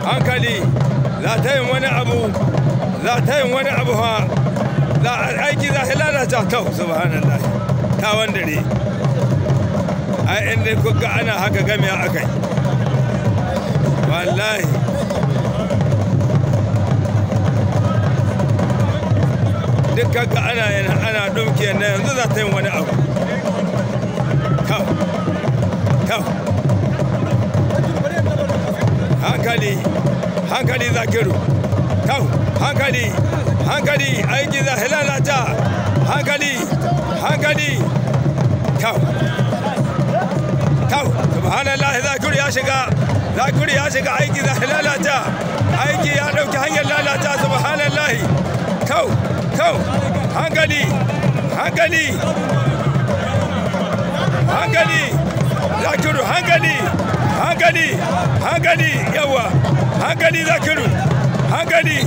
Hankali za ta yin wani abu, za ta yin wani abu ha, za aiki za lalata ta, subhanallah, ta wandare. Ai inda kuka ana haka gamiya akai wallahi. Duk kaga ana yana ana dumke na yanzu za ta yin wani abu. Tau tau, hankali hankali Zakiru, tau hankali hankali, aiki za lalata, hankali hankali, tau tau, subhanallah. Zakiru ya shiga, Zakiru ya shiga, aiki za lalata, aiki ya dauki hanyar lalata, subhanallah. Tau tau, hankali hankali hankali Zakiru, hankali hankali hankali, yawa hankali Zakiru, hankali.